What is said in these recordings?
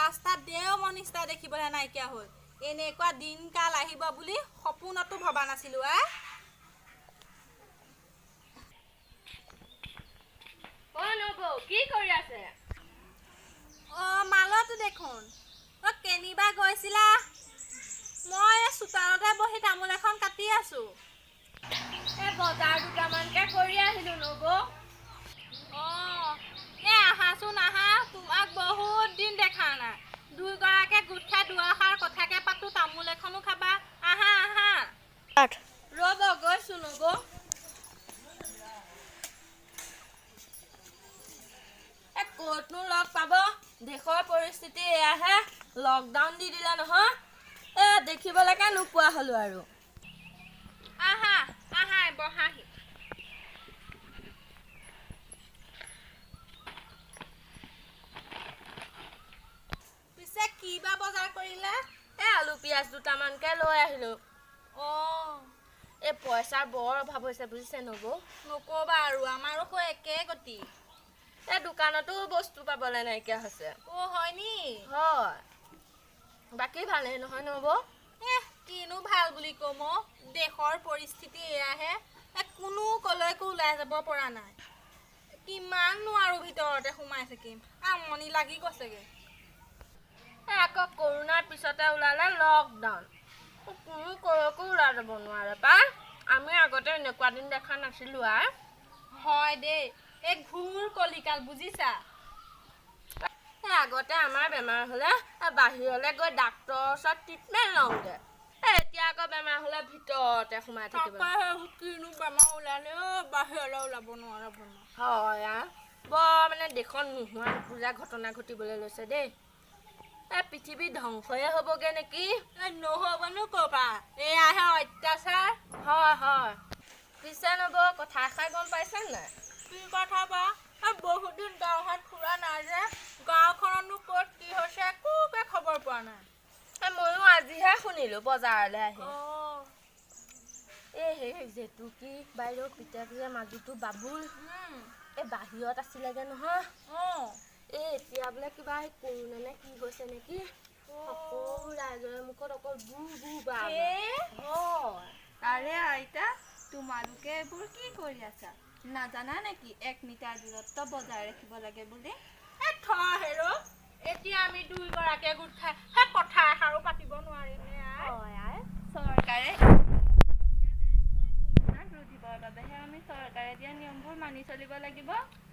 ৰাস্তাত দেও মনিষ্টা দেখিবলৈ নাইকিয়া হ'ল। এনেকুৱা দিনকাল আহিব বুলি সপোনতো ভবা নাছিলো। আ নবৌ, কি কৰি আছে? অ মালতো দেখোন, অ কেনিবা গৈছিলা? মই এই চোতালতে বহি তামোল এখন কাটি আছো। এই বজাৰ দুটামানকে কৰি আহিলো নবৌ। অ এ আহাচোন আহা, তোমাক বহুত দিন দেখা নাই। দুয়োগৰাকীয়ে গোট খাই দুআষাৰ কথাকে পাতো, তামোল এখনো খাবা। আহা আহা। ৰ'ব, গৈছো নবৌ। এ ক'তনো লগ পাব, দেশৰ পৰিস্থিতি এয়াহে, লকডাউন দি দিলে নহয়, এ দেখিবলৈকে নোপোৱা হলো আৰু। আহা আহা, বহাহি। পিছে কি বা বজাৰ কৰিলা? এ আলু পিঁয়াজ দুটামানকে লৈ আহিলো। অ এই পইচাৰ বৰ অভাৱ হৈছে বুজিছে নবৌ। নকবা আৰু, আমাৰো সেই একে গতি। এই দোকানতো বস্তু পাবলৈ নাইকিয়া হৈছে। অ হয়নি? হয়। বাকী ভালেই নহয় নবৌ? এহ কিনো ভাল বুলি ক'ম অ, দেশৰ পৰিস্থিতি এয়াহে, কোনো কলৈকো ওলাই যাব পৰা নাই। কিমাননো আৰু ভিতৰতে সোমাই থাকিম, আমনি লাগি গৈছেগে। এই আকৌ কৰোণাৰ পিছতে ওলালে লকডাউন, কোনো কলৈকো ওলাই যাব নোৱাৰে পাই। আমি আগতে এনেকুৱা দিন দেখা নাছিলো আই। হয় দেই, এই ঘোৰ কলিকাল বুজিছা। এই আগতে আমাৰ বেমাৰ হ'লে বাহিৰলৈ গৈ ডাক্তৰৰ ওচৰত ট্ৰিটমেণ্ট লওঁগে, এতিয়া আকৌ বেমাৰ হ'লে ভিতৰতে সোমাই থাকিব। কিনো বেমাৰ ওলালে অ বাহিৰলৈ ওলাব নোৱাৰা। হয়, বৰ মানে দেশত নোহোৱা নোপোজা ঘটনা ঘটিবলৈ লৈছে দেই। এই পৃথিৱী ধ্বংসয়ে হ'বগে নেকি? নহ'বনো ক'বা, এয়াহে অত্যাচাৰ। হয় হয়। পিছে নবৌ, কথা এষাৰ গম পাইছে নাই? কি কথা বা? বহুত দিন গাঁওখন ফুৰা নাই যে, গাঁওখননো ক'ত কি হৈছে একোকে খবৰ পোৱা নাই। ময়ো আজিহে শুনিলো বজাৰলৈ আহি। এই সেই জেতুকী বাইদেউ পিতেক যে মাজুটো বাবুল, এই বাহিৰত আছিলেগে নহয়। এই এতিয়া বোলে কিবা সেই কৰোণা নে কি হৈছে নেকি, সকলো ৰাইজৰে মুখত অকল বু বু বা। হয়। আৰে আইতা, তোমালোকে এইবোৰ কি কৰি আছা? নাজানা নেকি 1 মিটাৰ দূৰত্ব বজাই ৰাখিব লাগে বুলি? এ থ হেৰ, এতিয়া আমি দুয়োগৰাকীয়ে গোট খাই সেই কথা এষাৰো পাতিব নোৱাৰিম নে আই? হয় আই। চৰকাৰে ৰুধিবৰ বাবেহে আমি চৰকাৰে দিয়া নিয়মবোৰ মানি চলিব লাগিব।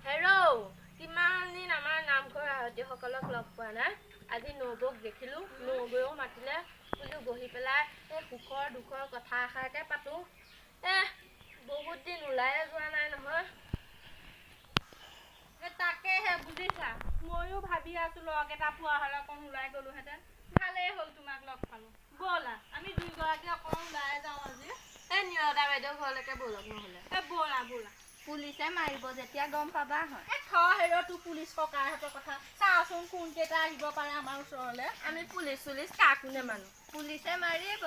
হেৰৌ, কিমান দিন আমাৰ নামঘৰ আয়তীসকলক লগ পোৱা নাই। আজি নবৌক দেখিলো, নবৌৱেও মাতিলে, বোলো বহি পেলাই এই সুখৰ দুখৰ কথা এষাৰকে পাতো। এ বহুত দিন ওলায়ে যোৱা নাই নহয়। তাকেহে বুজিছা, ময়ো ভাবি আছো লগ এটা পোৱা হ'লে অকণ ওলাই গ'লোহেঁতেন। ভালেই হ'ল তোমাক লগ পালো। ব'লা আমি দুয়োগৰাকী অকণ ওলাই যাওঁ আজি। এই নীৰদা বাইদেউ ঘৰলৈকে ব'লক নহ'লে। এ ব'লা ব'লা। পুলিচে মাৰিব যেতিয়া গম পাবা হয়। এ থ হেৰ, তোৰ পুলিচ ককাইহঁতৰ কথা। চাওঁচোন কোন কেইটা আহিব পাৰে আমাৰ ওচৰলে। আমি পুলিচ চুলিচ কাকো নেমানো। পুলিচে মাৰিব।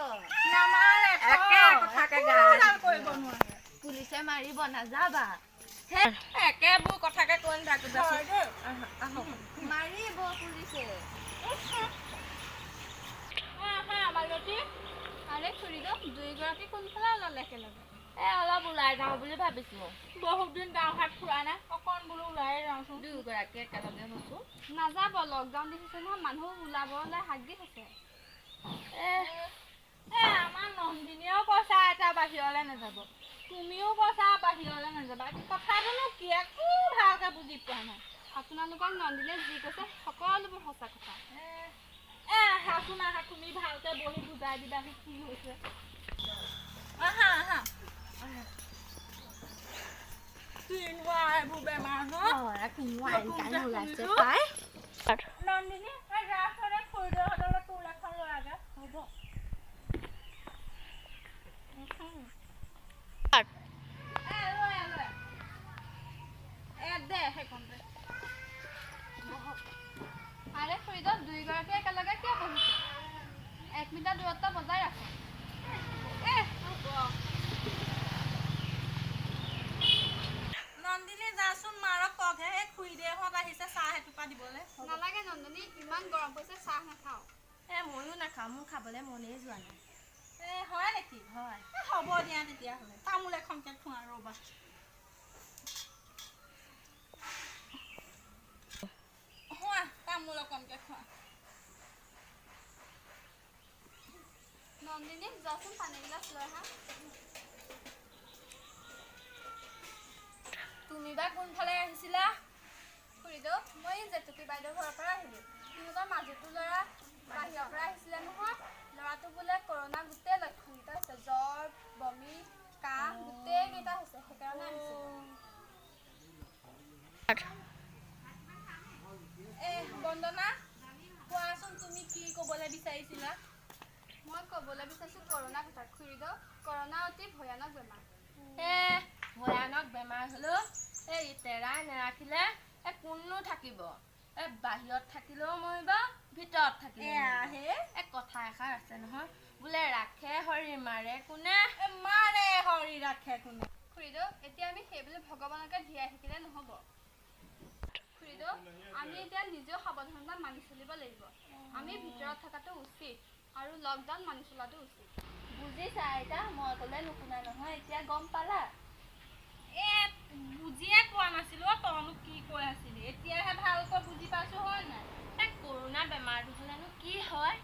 নামাৰে, একে কথাকে একোডাল কৰিব নোৱাৰে। পুলিচে মাৰিব, নাযাবা। একেবোৰ কথাকে কৈ নাথাকো। হয় দেই। মাৰিব পুলিচে। আহা মালতী। আৰে খুৰীদেউ, দুয়োগৰাকী কোনফালে ওলালে একেলগে? এই অলপ ওলাই যাওঁ বুলি ভাবিছো। বহুত দিন গাঁওঘাট ফুৰা নাই, অকণ বোলো ওলাই যাওঁচোন। দুয়োগৰাকী একেলগে হৈছো। নাযাব, লকডাউন দিছে নহয়, মানুহ ওলাবলৈ হাক দি থৈছে। এ আমাৰ নন্দিনীয়েও কৈছে আইতা বাহিৰলৈ নাযাব, তুমিও কৈছা বাহিৰলৈ নাযাবা, কথাটোনো কি একো ভালকে বুজি পোৱা নাই। আপোনালোকক নন্দিনীয়ে যি কৈছে সকলোবোৰ সঁচা কথা। এ আহাচোন আহা, তুমি ভালকে বহি বুজাই দিবাহি কি হৈছে। আহা আহা। কিনো এইবোৰ বেমাৰ ন? ওলাইছে পাই। নন্দিনী, ৰাসৰে খুৰীদেউহঁতলৈ টোল এখন লৈ আগে। হ'ব। দে সেইখনতে। আৰে খুৰীদেউ, দুয়োগৰাকী একেলগে কিয় বহিছে? 1 মিটাৰ দূৰত্ব বজাই ৰাখক। নন্দিনী, যাচোন মাৰক কওকহে, এই খুৰীদেউহঁত আহিছে চাহ এটোপা দিবলৈ। নালাগে নন্দিনী, ইমান ইমান গৰম পৰিছে, চাহ নাখাওঁ। এ ময়ো নাখাওঁ, মোৰ খাবলৈ মনেই যোৱা নাই। এ হয় নেকি? হয়। হ'ব দিয়া তেতিয়াহ'লে, তামোল এখনকে খোৱা ৰ'বা। খোৱা তামোল অকণকে খোৱা। নন্দিনী, যাচোন পানী গিলাচ লৈ আহা। তুমি বা কোনফালে আহিছিলা? খুৰীদেউ, মই জেতুকী বাইদেউৰ ঘৰৰ পৰা আহিলোঁ। সিহঁতৰ মাজুটো ল'ৰা বাহিৰৰ পৰা আহিছিলে নহয়। ল'ৰাটো বোলে কৰোণা গোটেই লক্ষণকেইটা হৈছে, জ্বৰ, বমি, কাহ গোটেইকেইটা হৈছে, সেইকাৰণে আহিছিলোঁ। এ বন্দনা, কোৱাচোন তুমি কি ক'বলৈ বিচাৰিছিলা? মই ক'বলৈ বিচাৰিছোঁ কৰোণা কথা। খুৰীদেউ, কৰোণা অতি ভয়ানক বেমাৰ। এ ভয়ানক বেমাৰ হ'লেও এই তেৰাই নাৰাখিলে এ কোননো থাকিব? এ বাহিৰত থাকিলেও মৰিব, ভিতৰত থাকিলেও মৰিব। এ কথা এষাৰ আছে নহয়, বোলে ৰাখে হৰি মাৰে কোনে? মাৰে হৰি ৰাখে কোনে? খুৰীদেউ, এতিয়া আমি সেইবুলি ভগৱানকে ধিয়াই থাকিলে নহ'ব। খুৰীদেউ, আমি এতিয়া নিজেও সাৱধানতা মানি চলিব লাগিব। আমি ভিতৰত থকাটো উচিত আৰু লকডাউন মানি চলাটো উচিত। বুজিছা আইতা, মই ক'লে নুশুনা নহয়, এতিয়া গম পালা? এ বুজিয়ে পোৱা নাছিলো তইনো কি কৈ আছিলি, এতিয়াহে ভালকৈ বুজি পাইছো, হয় নাই? এই কৰোণা বেমাৰটো হ'লেনো কি হয়?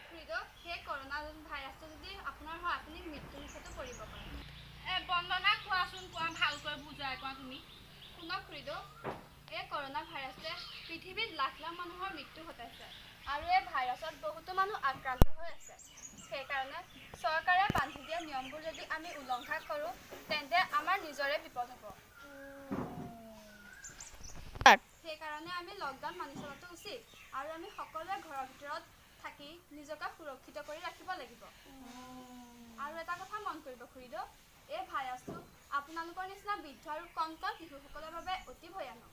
খুৰীদেউ, সেই কৰোণা ভাইৰাছটো যদি আপোনাৰ হয়, আপুনি মৃত্যুমুখতো পৰিব পাৰে। এ বন্দনা, কোৱাচোন কোৱা, ভালকৈ বুজাই কোৱা তুমি। শুনক খুৰীদেউ, এই কৰোণা ভাইৰাছটোৱে পৃথিৱীত লাখ লাখ মানুহৰ মৃত্যু ঘটাইছে আৰু এই ভাইৰাছত বহুতো মানুহ আক্ৰান্ত হৈ আছে। সেইকাৰণে চৰকাৰে বান্ধি দিয়া নিয়মবোৰ যদি আমি উলংঘা কৰোঁ, তেন্তে আমাৰ নিজৰে বিপদ হ'ব। সেইকাৰণে আমি লকডাউন মানি চলাটো উচিত আৰু আমি সকলোৱে ঘৰৰ ভিতৰত থাকি নিজকে সুৰক্ষিত কৰি ৰাখিব লাগিব। আৰু এটা কথা মন কৰিব খুৰীদেউ, এই ভাইৰাছটো আপোনালোকৰ নিচিনা বৃদ্ধ আৰু কণ কণ শিশুসকলৰ বাবে অতি ভয়ানক।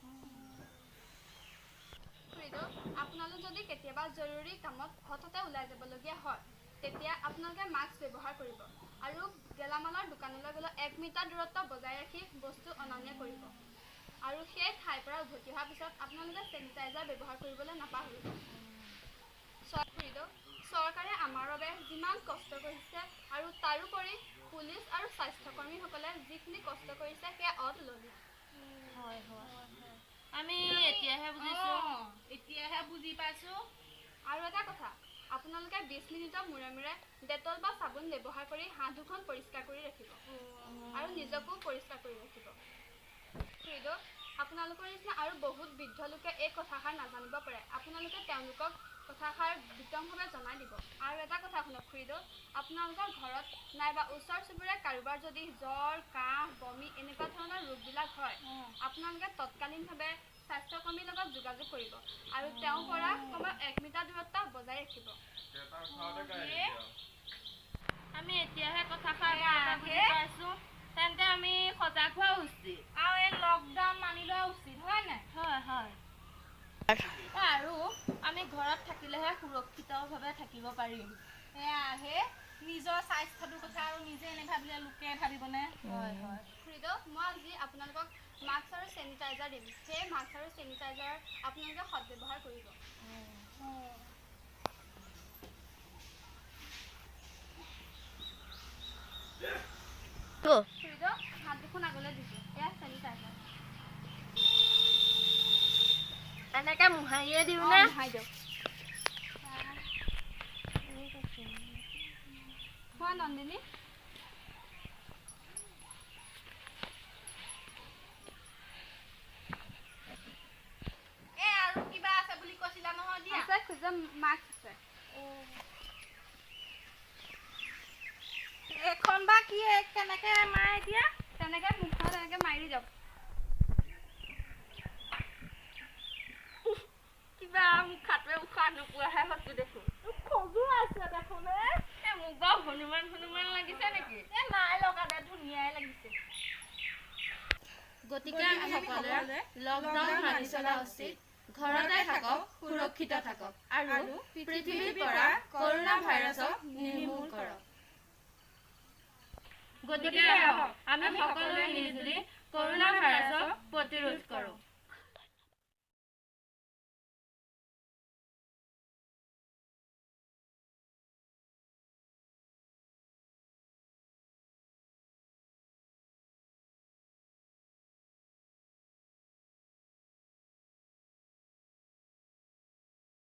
খুৰীদেউ, আপোনালোক যদি কেতিয়াবা জৰুৰী কামত হঠাতে ওলাই যাবলগীয়া হয়, তেতিয়া আপোনালোকে মাস্ক ব্যৱহাৰ কৰিব আৰু গেলামালৰ দোকানলৈ গ'লে 1 মিটাৰ দূৰত্ব বজাই ৰাখি বস্তু অনা নিয়া কৰিব আৰু সেই ঠাইৰ পৰা উভতি অহাৰ পিছত আপোনালোকে চেনিটাইজাৰ ব্যৱহাৰ কৰিবলৈ নাপাহৰিব। খুৰীদেউ, চৰকাৰে আমাৰ বাবে যিমান কষ্ট কৰিছে আৰু তাৰোপৰি পুলিচ আৰু স্বাস্থ্যকৰ্মীসকলে যিখিনি কষ্ট কৰিছে সেয়া অতুলনীয়। হয় হয়, আমি এতিয়াহে বুজিছো, এতিয়াহে বুজি পাইছো। আৰু এটা কথা, আপোনালোকে 20 মিনিটৰ মূৰে মূৰে ডেটল বা চাবোন ব্যৱহাৰ কৰি হাত দুখন পৰিষ্কাৰ কৰি ৰাখিব আৰু নিজকো পৰিষ্কাৰ কৰি ৰাখিব। খুৰীদেউ, আপোনালোকৰ নিচিনা আৰু বহুত বৃদ্ধ লোকে এই কথাষাৰ নাজানিব পাৰে, আপোনালোকে তেওঁলোকক কথাষাৰ বিতংভাৱে জনাই দিব। আৰু এটা কথা শুনক খুৰীদেউ, আপোনালোকৰ ঘৰত নাইবা ওচৰ চুবুৰীয়া কাৰোবাৰ যদি জ্বৰ, কাহ, বমি এনেকুৱা ধৰণৰ ৰোগবিলাক হয়, আপোনালোকে তৎকালীনভাৱে স্বাস্থ্যকৰ্মীৰ লগত যোগাযোগ কৰিব আৰু তেওঁৰ পৰা কমেও 1 মিটাৰ দূৰত্ব বজাই ৰাখিব। আমি এতিয়াহে কথাষাৰ বুজি পাইছো, তেন্তে আমি সজাগ হোৱা উচিত আৰু এই লকডাউন মানি লোৱা উচিত, হয় নাই? হয় হয়। আৰু আমি ঘৰত থাকিলেহে সুৰক্ষিতভাৱে থাকিব পাৰিম। এয়াহে নিজৰ স্বাস্থ্যটোৰ কথা আৰু নিজে নাভাবিলে লোকে ভাবিবনে? হয় হয়। খুৰীদেউ, মই আজি আপোনালোকক মাস্ক আৰু চেনিটাইজাৰ দিম। সেই মাস্ক আৰু চেনিটাইজাৰ আপোনালোকে সদব্যৱহাৰ কৰিব। খুৰীদেউ, হাত দুখন আগলৈ দিছোঁ, এয়া চেনিটাইজাৰ। এনেকে মোহাৰিয়ে দিওঁ নে? মোহাৰি দিয়ক। খোৱা নন্দিনী। এ আৰু কিবা আছে বুলি কৈছিলা নহয়? দিয়া আছে খুৰীদেউ, মাস্ক আছে। এইখন বা কি কেনেকে মাৰে এতিয়া? তেনেকে মুখখন তেনেকে মাৰি দিয়ক। কিবা মুখাটোৱে উশাহ নোপোৱাহে হৈছো দেখোন। খজুৱাইছে দেখোন। এ মোক বাৰু হনুমান হনুমান লাগিছে নেকি? এ নাই লগা দে, ধুনীয়াই লাগিছে। গতিকে আমি সকলোৱে লকডাউন মানি চলা উচিত। ঘৰতে থাকক, সুৰক্ষিত থাকক আৰু পৃথিৱীৰ পৰা কৰোণা ভাইৰাছক নিৰ্মূল কৰক। গতিকে আহক আমি সকলোৱে মিলিজুলি কৰোণা ভাইৰাছক প্ৰতিৰোধ কৰোঁ।